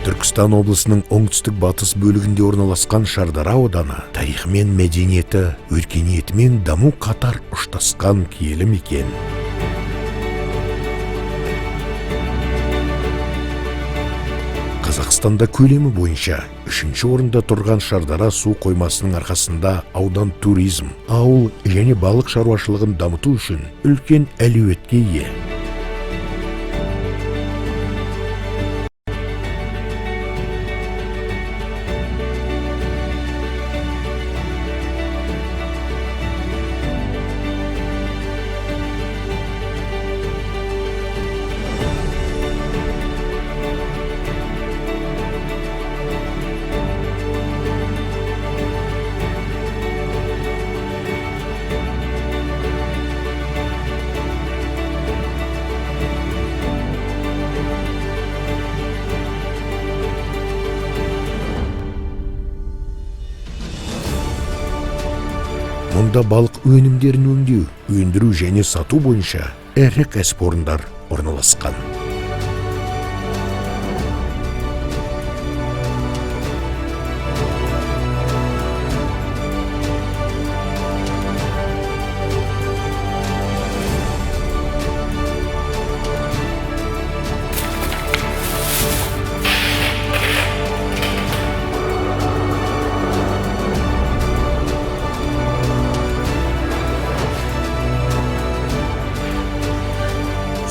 Түркістан облысының оңтүстік батыс бөлігінде орналасқан Шардара ауданы тарихы мен мәдениеті, өркениетімен даму қатар ұштасқан киелі мекен. Қазақстанда көлемі бойынша үшінші орында тұрған Шардара су қоймасының арқасында аудан туризм, ауыл және балық шаруашылығын дамыту үшін үлкен әлеуетке ие. Мұнда балық өнімдерін өңдеу, өндіру және сату бойынша ірі кәсіпорындар орналасқан.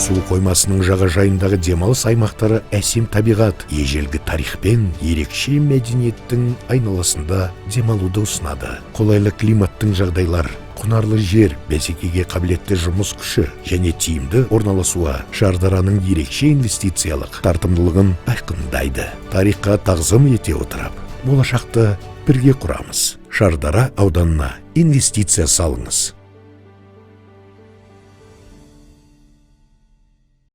Су қоймасының жағажайындағы демалыс аймақтары әсем табиғат, ежелгі тарих пен ерекше мәдениеттің айналасында демалуды ұсынады. Қолайлы климаттың жағдайлар, құнарлы жер, бәсекеге қабілетті жұмыс күші және тиімді орналасуы Шардараның ерекше инвестициялық тартымдылығын айқындайды. Тарихқа тағзым ете отырып, болашақты бірге құрамыз. Шардара ауданына инвестиция салыңыз.